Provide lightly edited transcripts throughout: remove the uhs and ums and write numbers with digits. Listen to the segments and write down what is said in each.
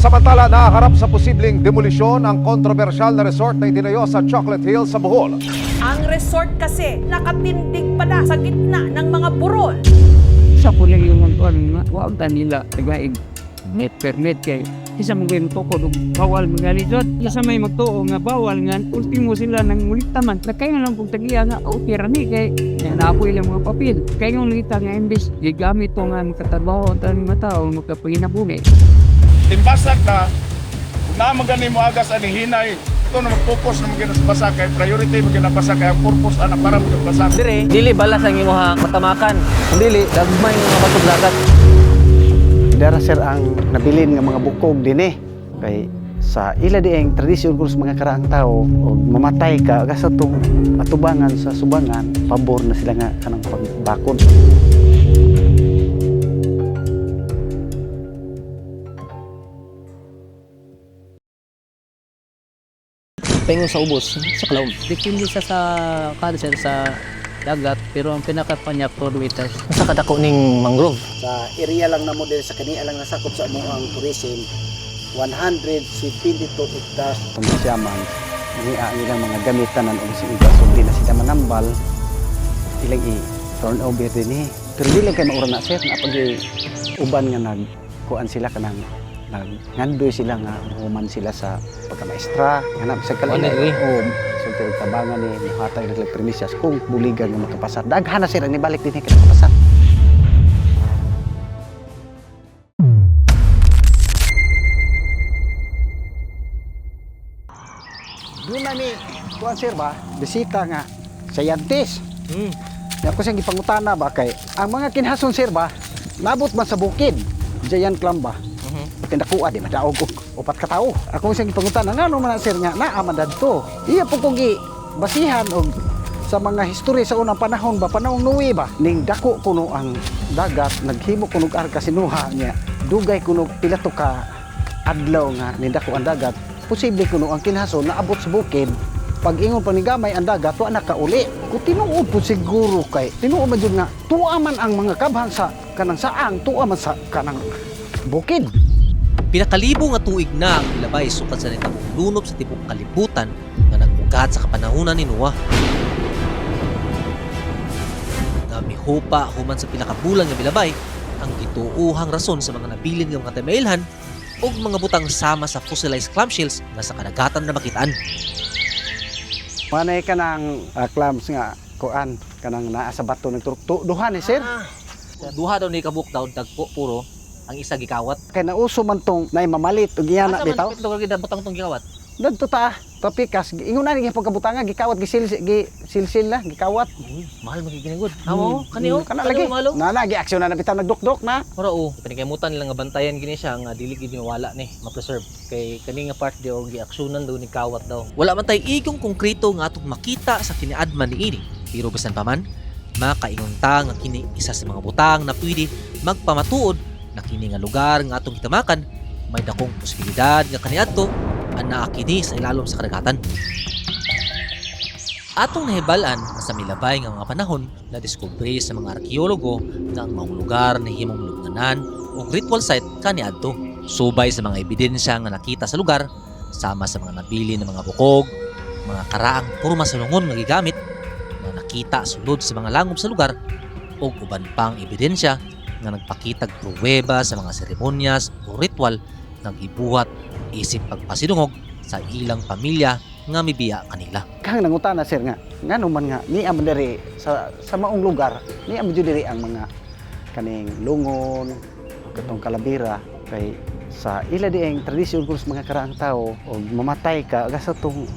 Samantala, naharap sa posibleng demolisyon ang kontrobersyal na resort na itinayo sa Chocolate Hill sa Bohol. Ang resort kasi nakatindig pala sa gitna ng mga burol. Sa kulang yung kuan nga wa ta nila tagaig net permit kay isa mong gayong tukod og bawal mga lisod isa may magtuo nga bawal nga ultimo sila nang mulita man na kayo lang kung tagiya nga okay ra ni kay naapoy ilang mga papel kay yung lita nga imbes gigamit to nga makatrabaho ang tanang mga tao makapanginabuhi. Timbasak na na magani mo agas ani hinay ito na mag-focus na magina sa basak kay priority magina basak kay ang purpose ana para magbasak. Dire, dili balas ang imuha matamakan. Dili gagmay nga batog dagat. Dara sir ang nabilin nga mga bukog dinhi kay sa ila dieng tradisyon kuno sa mga karaang tao og mamatay ka aga sa tong atubangan sa subangan, pabor na sila nga kanang pagbakod. Pengon sa ubos, sa kalawom. Depende sa kada sir sa dagat, pero ang pinakapanya 4 meters. Sa kadako ning mangrove. Sa area lang na model sa kani lang nasakop sa amo ang tourism, 172 hectares. Tumasyaman ni ang ilang mga gamitan og si iba, so di na sila manambal, ilang i turn over din eh. Pero di lang kay maura na sir na pag uban nga nag kuan sila kanang nag ngandoy sila nga human sila sa pagkamaestra nga na bisag Wala, kalay eh. o sulti og tabangan ni muhatag naglag permisas kung buligan nga makapasar. Daghan na sir ang nibalik dinhi kay nakapasar. Doon na ni kuan sir ba, bisita nga scientist. Ako siyang gipangutana ba kay ang mga kinhason sir ba, nabot man sa bukid. Giant clam ba? Tindakuha di madaog og upat ka tawo. Ako siyang gipangutana ngano man na sir nga naa man dadto. Iya po kong gi basihan og sa mga history sa unang panahon ba, panahong Noe ba, ning dako kuno ang dagat, naghimo kuno og arka si Noah niya, dugay kuno pila to ka adlaw nga ning dako ang dagat, posible kuno ang kinhason naabot sa bukid. Pag ingon pa ni gamay ang dagat, wa na kauli. Kung tinuod po siguro kay tinuod man jud nga tuwa man ang mga kabhang sa kanang saang, tuwa man sa kanang bukid. Pinakalibo nga tuig na ang milabay sukad sa nitagong lunop sa tibok kalibutan nga nag-ugat sa kapanahunan ni Noah. Nga mihupa human sa pinakabulan nga milabay ang gituohang rason sa mga nabilin nga mga temailhan ug mga butang sama sa fossilized clamshells nga sa kadagatan na makitaan. Manay kanang clams nga kuan kanang naa sa bato nagturok duha ni sir. Duha daw ni kabuk daw dagko puro ang isa gikawat. Kay nauso man tong nay mamalit og iyana Asa man bitaw. dapat lugar gid butang tong gikawat? Dadto ta tapikas ingon na ni pagkabutanga gikawat, gisil gi silsil na gikawat. Uy, mahal magiginagod. Amo, kani oh, Kana kani lagi. oh, mahal oh. Na lagi aksyon na bitaw nagdukdok na. Mura o, pinakamutan nila nga bantayan gini siya nga dili gid mawala ni, ma-preserve. Kay kani nga part di og giaksyonan daw ni kawat daw. Wala man tay igong konkreto nga atong makita sa kiniadman niini. Pero bisan pa man, makaingon ta nga kini isa sa mga butang na pwede magpamatuod na kini nga lugar nga atong gitamakan may dakong posibilidad nga kaniadto ang naa kini sa ilalom sa kadagatan. Atong nahibal-an nga sa milabay nga mga panahon na diskubre sa mga arkeologo nga ang maong lugar na himong lubnganan o ritual site kaniadto. Subay sa mga ebidensya nga nakita sa lugar, sama sa mga nabili ng mga bukog, mga karaang purma sa lungon nga gigamit, nga nakita sulod sa mga langob sa lugar, ug uban pang ebidensya nga nagpakitag pruweba sa mga seremonyas o ritual nga gibuhat isip pagpasidungog sa ilang pamilya nga mibiya kanila. Kang nangutana sir nga ngano man nga niya man diri sa maong lugar, niya man jud diri ang mga kaning lungon katong kalabira kay sa ila dieng tradisyon kuno sa mga karaang tao og mamatay ka aga sa tong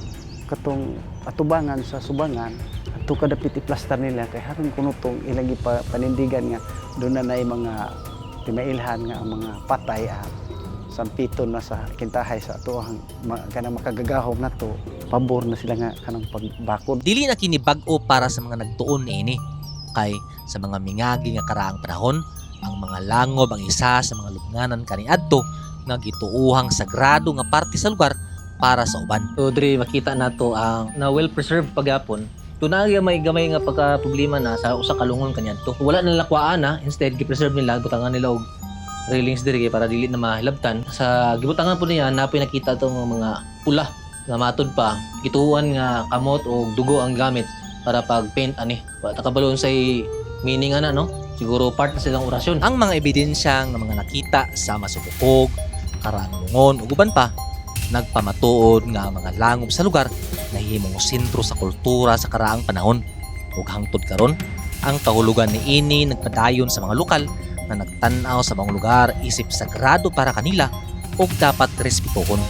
katong atubangan sa subangan adto ka dapit iplastar nila kay haron kuno tong ilang panindigan nga doon na naay mga timailhan nga ang mga patay sampiton na sa kintahay sa ato ang kanang makagagahom na to, pabor na sila nga kanang pagbakod. Dili na kini bag-o para sa mga nagtuon niini kay sa mga mingagi nga karaang panahon ang mga langob ang isa sa mga lubnganan kaniadto nga gituohang sagrado nga parte sa lugar para sa uban. So diri makita nato ang na well preserved pagyapon. Tunay may gamay nga pagka problema na sa usa ka lungon kaniadto. Wala na lakwaan na, instead gi-preserve nila butangan nila og railings diri kay para dili na mahilabtan. Sa gibutangan po niya napoy nakita tong mga pula nga matud pa gituan nga kamot o dugo ang gamit para pag-paint ani. Wa ta kabalo say meaning ana, no? Siguro part na silang orasyon. Ang mga ebidensya nga mga nakita sama sa bukog, karaang lungon ug uban pa nagpamatuod nga ang mga langob sa lugar nahimong sentro sa kultura sa karaang panahon. Ug hangtod karon, ang kahulugan niini nagpadayon sa mga lokal na nagtan-aw sa mga lugar isip sagrado para kanila ug dapat respetuhon.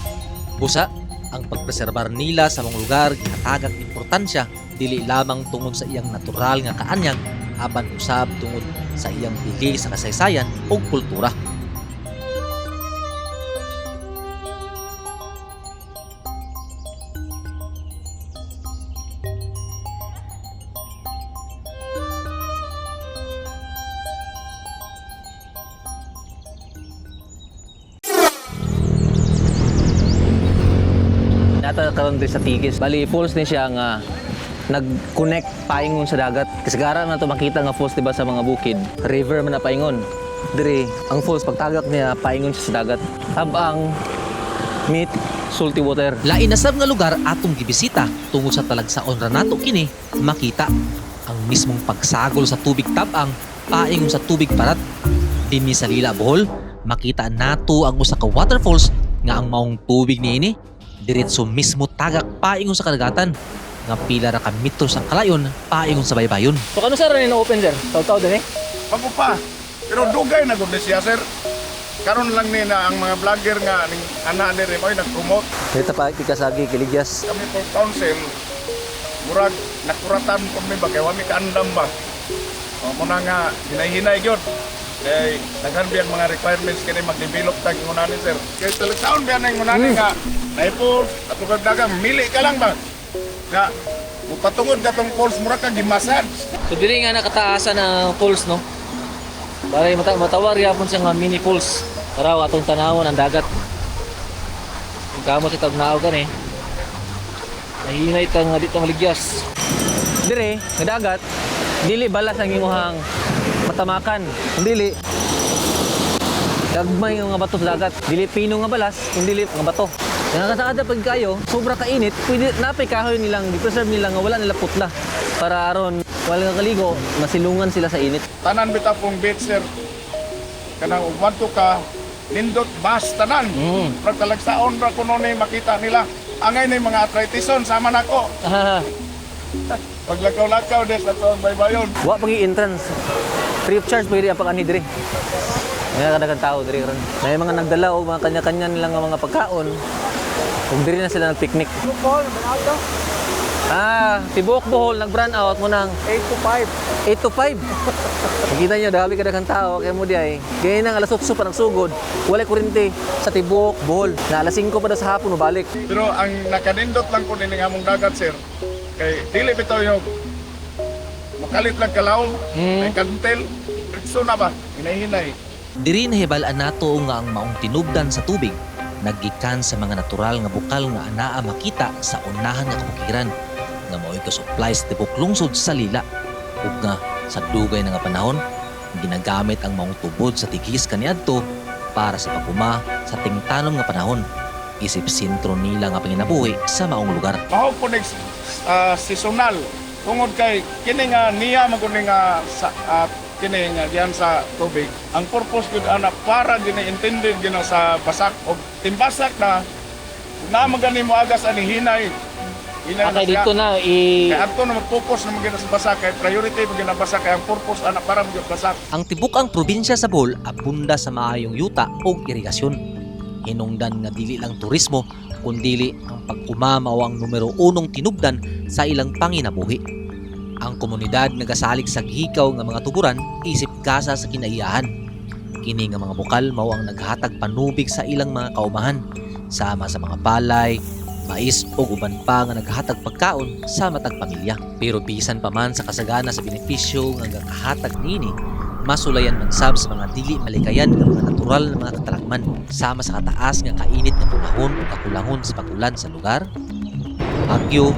Busa, ang pagpreserbar nila sa mga lugar gihatagag importansya dili lamang tungod sa iyang natural nga kaanyag apan usab tungod sa iyang bili sa kasaysayan ug kultura. Nata karon diri sa Tigis. Bali falls ni siya nga nag-connect paingon sa dagat. Kasagaran na to makita nga falls, diba, sa mga bukid. River man na paingon. Diri ang falls pagtagak niya paingon siya sa dagat. Tabang meet salty water. Lain na sab nga lugar atong gibisita tungod sa talagsaon ra nato kini makita ang mismong pagsagol sa tubig tabang paingon sa tubig parat. Dinhi sa Lila, Bohol, makita nato ang usa ka waterfalls nga ang maong tubig niini diretso mismo tagak paingon sa kadagatan nga pila ra ka metro sa kalayon paingon sa baybayon. So kano sir ni open sir? Taw-taw din eh. Bago pa. Pero dugay na gud ni siya sir. Karon lang ni na ang mga vlogger nga ning ana diri mo'y nag-promote. Dito pa tikasagi kiligyas. Kami po council murag nakuratan po mi ba kay wa mi kaandam ba. O muna nga hinay-hinay gyud. Kay daghan biyang mga requirements kini mag-develop tag ngunani sir. Kay talagsaon biya ning ngunani nga naipol at ug dagang mili ka lang ba. Na mupatungod ka tong falls murag ka gimasad. So diri nga nakataasan ang falls, no. Para matawar gyapon siya nga mini falls. Para atong tanawon ang dagat. Kung kamo sa tagnaw kan eh. Nahinay ta nga dito maligyas. Dire, nga dagat, dili balas ang imuhang matamakan. Dili. Gagmay nga bato sa dagat. Dili pino nga balas, kundi nga bato. Nakakasakada pag kayo, sobra kainit, pwede napay kahoy nilang gi-preserve nila nga wala nila putla para aron wala nga kaligo, masilungan sila sa init. Tanan bitaw pong beach sir. Kanang ug madto ka nindot bas tanan. Murag talagsaon ra kuno ni makita nila. Angay ni mga arthritison sama nako. Paglakaw-lakaw des ato ang baybayon. Wa pagi entrance. Free of charge pwede ang pag-anhi diri. Nga kadaghang tao diri karon. May mga nagdala og mga kanya-kanya nilang nga mga pagkaon. Ug diri na sila nagpicnic. Ah, tibok Bohol nag-brand out mo nang 8 to 5. 8 to 5. Nakita nyo, dami kadaghang tao kaya mo di ay. Gaya nang alas 8 pa nagsugod, walay kuryente sa Tibok, Bohol. Na alas 5 pa daw sa hapon mabalik. Pero ang nakanindot lang ko nining among dagat sir kay dili bitaw yung makalit lang kalawom, may kantel, Rikso na ba? Hinay-hinay. Diri nahibal-an nato nga ang maong tinubdan sa tubig naggikan sa mga natural nga bukal nga anaa makita sa unahan nga kabukiran nga mao'y kasupply sa tibok lungsod sa Lila ug nga sa dugay na nga panahon ginagamit ang maong tubod sa tigis kaniadto para sa paguma sa tingtanom nga panahon isip sentro nila nga panginabuhi sa maong lugar. Mao po nig seasonal tungod kay kini nga niya man gud ni nga sa kini nga diyan sa tubig. Ang purpose gud ana para gini intended gina sa basak og timbasak na na man gani mo agas ani hinay. Hinay na Akay siya. dito na i Kay adto na mag-focus na man gina sa basak kay priority man gina basak kay ang purpose ana para man gyud basak. Ang tibukang probinsya sa Bohol abunda sa maayong yuta ug irigasyon. Hinungdan nga dili lang turismo kundili ang pag-uma mao ang numero unong tinubdan sa ilang panginabuhi. Ang komunidad nagasalig sa gihikaw nga mga tuburan isip gasa sa kinaiyahan. Kini nga mga bukal mao ang naghatag panubig sa ilang mga kaumahan sama sa mga palay, mais ug uban pa nga naghatag pagkaon sa matag pamilya. Pero bisan pa man sa kasagana sa benepisyo nga gakahatag niini, masulayan man sab sa mga dili malikayan nga mga natural na mga katalakman sama sa kataas nga kainit nga panahon ug kakulangon sa pag-ulan sa lugar, bagyo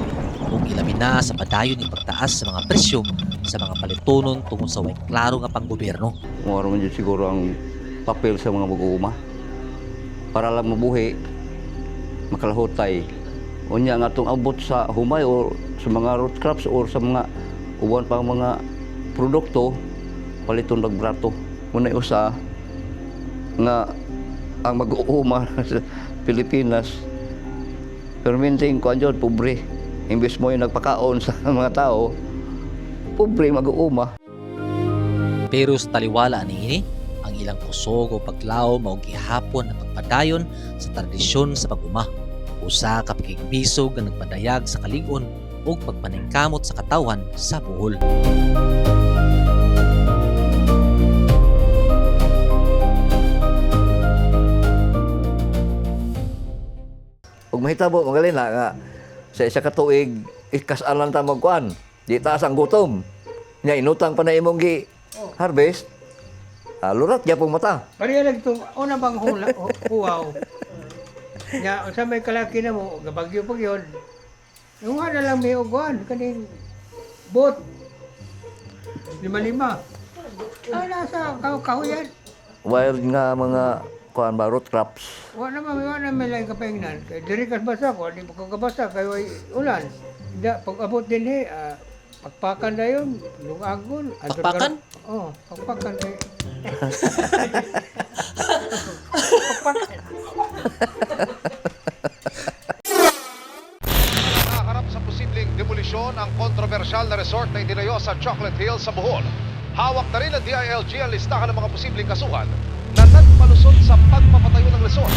ug ilabi na sa padayon nga pagtaas sa mga presyo sa mga palitonon tungod sa way klaro nga panggobyerno. Mura man jud siguro ang Papel sa mga mag-uuma para lang mabuhi, makalahutay. Unya nga atong abot sa humay or sa mga root crops or sa mga uban pang mga produkto, paliton nagbrato. Muna usa nga ang mag-uuma sa Pilipinas, perminting kuan jud, pobre. Imbes mo yung nagpakaon sa mga tao, pobre mag-uuma. Pero sa taliwala niini, ang ilang kusog o paglaom mao gihapon ang pagpadayon sa tradisyon sa pag-uma. Usa ka pakigbisog nga nagpadayag sa kalig-on ug pagpaningkamot sa katawhan sa Bohol. Ug mahitabo magaling na nga sa isa ka tuig ikasalan ta magkuan. Di taas ang gutom. Nya inutang pa na imong gi harvest. Ah, lurat gyapon mata. Pareha lang ito, una bang hula, huwaw. Nya, sa may kalaki na mo, gabagyo pag yun. Yung nga na lang may uguan, kaning bot. Lima-lima. Ah, nasa kahuyan. Wild nga mga kuan ba, root crops. Wa na may laing kapaingnan. Kay diri kas basa ko, di ko kabasa kay way ulan. Da pag abot din eh, pakpakan na yun, lungagon. Pakpakan? Oo, pakpakan kay. Pakpakan. Nakaharap sa posibleng demolisyon ang kontrobersyal na resort na itinayo sa Chocolate Hill sa Bohol. Hawak na rin ng DILG ang listahan ng mga posibleng kasuhan na nagpalusot sa pagpapatayo ng resort.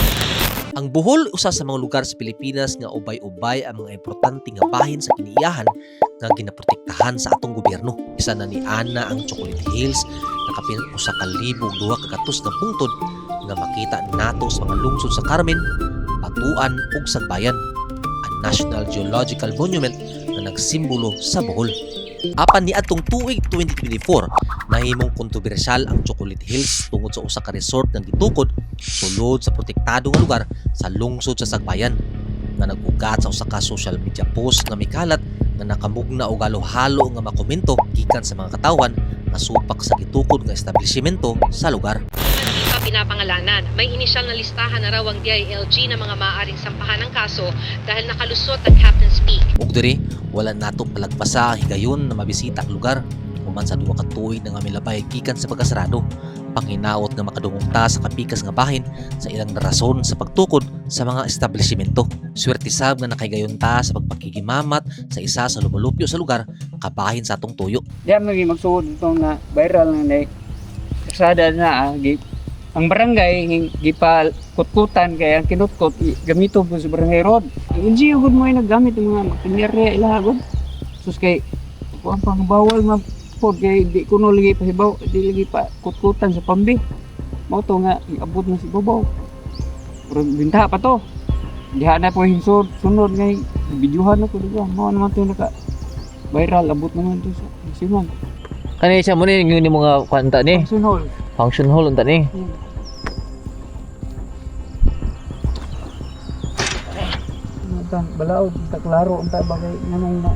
Ang Bohol usa sa mga lugar sa Pilipinas nga ubay-ubay ang mga importante nga bahin sa kiniyahan nga ginaprotektahan sa atong gobyerno. Isa na ni ana ang Chocolate Hills na kapin 1,200 nga bungtod nga makita nato sa mga lungsod sa Carmen, Batuan ug Sagbayan. Ang National Geological Monument nga nagsimbolo sa Bohol. Apan niadtong tuig 2024, nahimong kontrobersyal ang Chocolate Hills tungod sa usa ka resort nga gitukod sulod sa protektado nga lugar sa lungsod sa Sagbayan nga nag-ugat sa usa ka social media post nga mikalat nga nakamugna og halo-halo nga makomento gikan sa mga katawhan nga supak sa gitukod nga establishmento sa lugar. Hindi pa pinapangalanan. May inisyal na listahan na raw ang DILG ng mga maaaring sampahan ng kaso dahil nakalusot ang Captain's Peak. Ug diri wala nato palagpasa ang higayon na mabisita ang lugar human sa duha ka tuig na nga milabay gikan sa pagkasarado. Panghinaot nga makadungog ta sa kapikas nga bahin sa ilang rason sa pagtukod sa mga establishmento. Swerte sab nga nakahigayon ta sa pagpakigimamat sa isa sa lumulupyo sa lugar kabahin sa atong tuyo. Diyan lagi magsuod ito nga viral nga na kasada na ang barangay gipa kutkutan kay ang kinutkot gamito po sa barangay road. Ang NGO gud mo ay naggamit ng mga makinarya ilaha gud. Sus kay kuan pang bawal nga pod kay di kuno lagi pahibaw, di lagi pa kutkutan sa pambi. Mao to nga iabot na si babaw. Pero binta pa to. Diha na po hinsod sunod nga videohan na ko diba. Mao naman to naka viral, abot naman to sa Simon. Kani siya mo ni yung mga kwanta ni. Function hall. Function hall unta ni. Unta balaod, unta klaro, unta bagay nganong na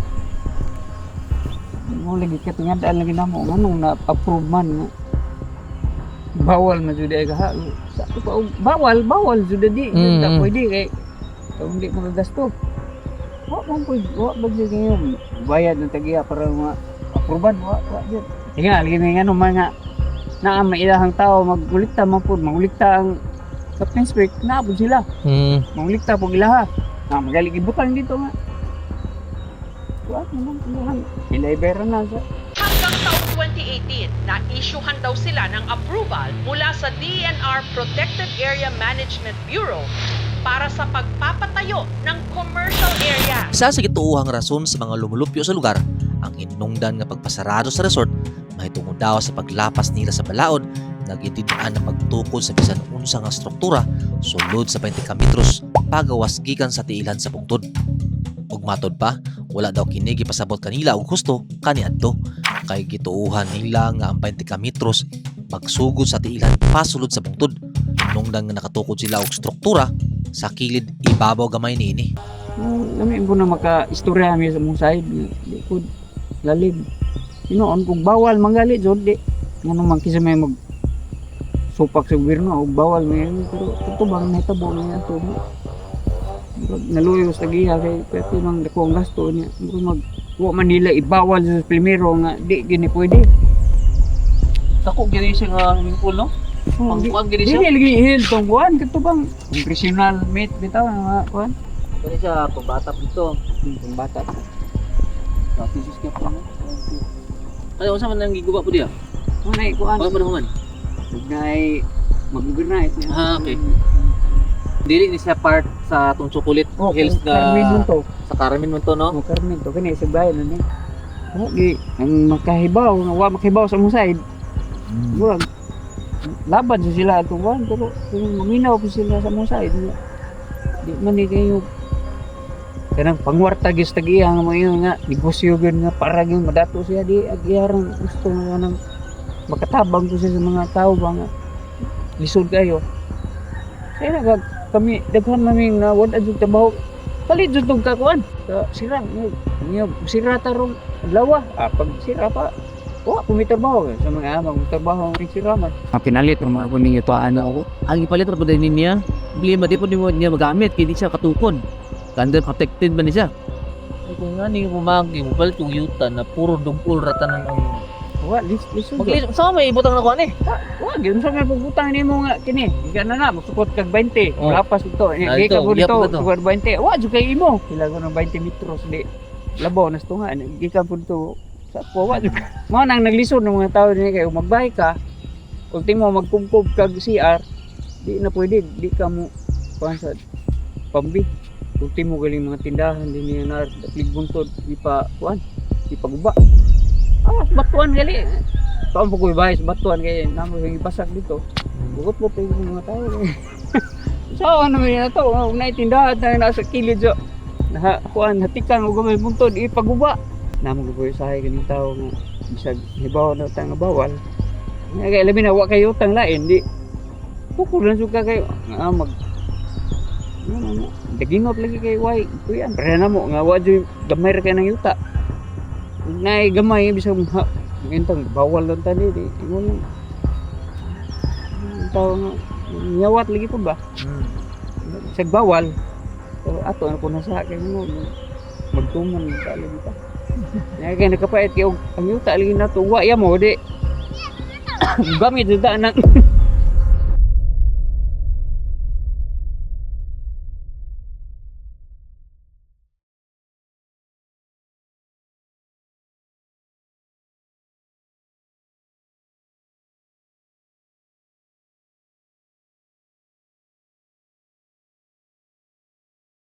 mo lagi katingadaan lagi namo nganong na approve man nga bawal man jud ay kaha sa pa og bawal bawal jud di mm. Pwede kay kung hindi mo gagasto wa man pwede wa ba jud ngayon bayad ng tagiya para ma aproban wa wa jud. Inga lagi may ngano mga naa may ilahang tao magulikta man pud mangulikta ang Captain's Creek naa pud sila. Mangulikta pud ilaha na magaling ibutang dito nga wa man ang ilaha na sa Hanggang taong 2018, na-issuehan daw sila ng approval mula sa DENR Protected Area Management Bureau para sa pagpapatayo ng commercial area. Isa sa gituohang rason sa mga lumulupyo sa lugar ang hinungdan nga pagpasarado sa resort mahitungod daw sa paglapas nila sa balaod nga gitid-an ang pagtukod sa bisan unsa nga struktura sulod sa 20 ka metros pagawas gikan sa tiilan sa bungtod. Ug matod pa, wala daw kini gipasabot kanila og husto kaniadto kay gituohan nila nga ang 20 ka metros pagsugod sa tiilan pasulod sa bungtod. Hinungdan nga nakatukod sila og struktura sa kilid ibabaw gamay niini. Lami po na maka-istorya mi sa mong side nga di ko lalim. Hinoon kung bawal manggali jud di ngano man kinsa may mag Supak sa gobyerno og bawal ngayon, pero totoo bang nahitabo nga ato? Naluyo sa tagiya kay pwede mang dako ang gasto niya. Murag mag wa man nila ibawal sa primero nga di gini pwede. Dako gyud siya nga swimming pool, no? Oh, Ang di, kuan gyud di siya. lagi hil tong kuan kadto bang congressional meet bitaw nga kuan. Kani siya pambata dito. Pambata. Pati sus ka pa. Ay, unsa man ang giguba po diya? Unay kuan. Wala pa na human. Nay mag-overnight niya. Ah, okay. Dili ni siya part sa atong Chocolate Oh, Hills na Carmen man to. Sa Carmen man to, no? Oh, Carmen to kani sa bayan na ni. Oh, di ang makahibaw nga wa makahibaw sa mong side. Murag laban sa sila atong kuan, pero kung maminaw po sila sa mong side, di man ni kayo kanang pangwarta gyud sa tag-iya nga mo nga negosyo gyud nga para gyud madato siya di agiyarang gusto nga kanang makatabang ko siya sa mga tao ba nga lisod kayo. Kaya na kami daghan namin na wala jud trabaho, palit jud tong kakuan sa sira nga sira tarong adlaw, ah, pag sira pa wa ko may trabaho sa mga amang trabaho ang sira man. Pinalit ang mga kuning ituan ako. Ang ipalit ra pud ni niya, problema di po nimo niya magamit kay di siya katukod. Thunder protected man ni siya. Ay, kung nga ni pumagi mo palit yung yuta na puro dungkol ra tanan ang Wa lisod. Maglis sa may ibutang na kuan eh. Wa gyud sa may pagbutang nimo nga kini. Ika na na magsukot kag 20. Oh. Lapas ito. Ah, Di ito, ka po gihapon dito, na to. sukot 20. Wa jud kay imo. Pila ko ng 20 metros di labaw na sa tunga. Gikan po dito sa po wa jud. Mao nang naglisod ng mga tao dinhi kay magbay ka, ultimo magkumkob kag CR, di na pwede, di ka mo kuan sa pambi. Ultimo galing mga tindahan din niya na buntod ipa kuan, ipaguba. Ah, sa batuan gali. Paano po ko ibahay sa batuan kay namo yung ibasak dito. Bukot po kayo mga tao. So ano man na to, og naitindahan na nasa kilid so na kuan hatikan og gamay buntod ipaguba. Namo ko usahay kaning tao nga bisag hibaw na ta nga bawal. Nga kay labi na wa kayo utang lain di pukul lang jud ka kayo nga mag ano ano dagingot lagi kay way kuyan pero na mo nga wa jud gamay ra kay nang yuta. Nay gamay bisag ha, ngintang bawal lang tani di ingon ang tao nga ngawat lagi po ba sa bawal, pero ato ano ko nasa kay mo magtuman ta lagi pa. Nga kay nakapait kay og ang yuta lagi nato wa ya mo di gamit jud ta nang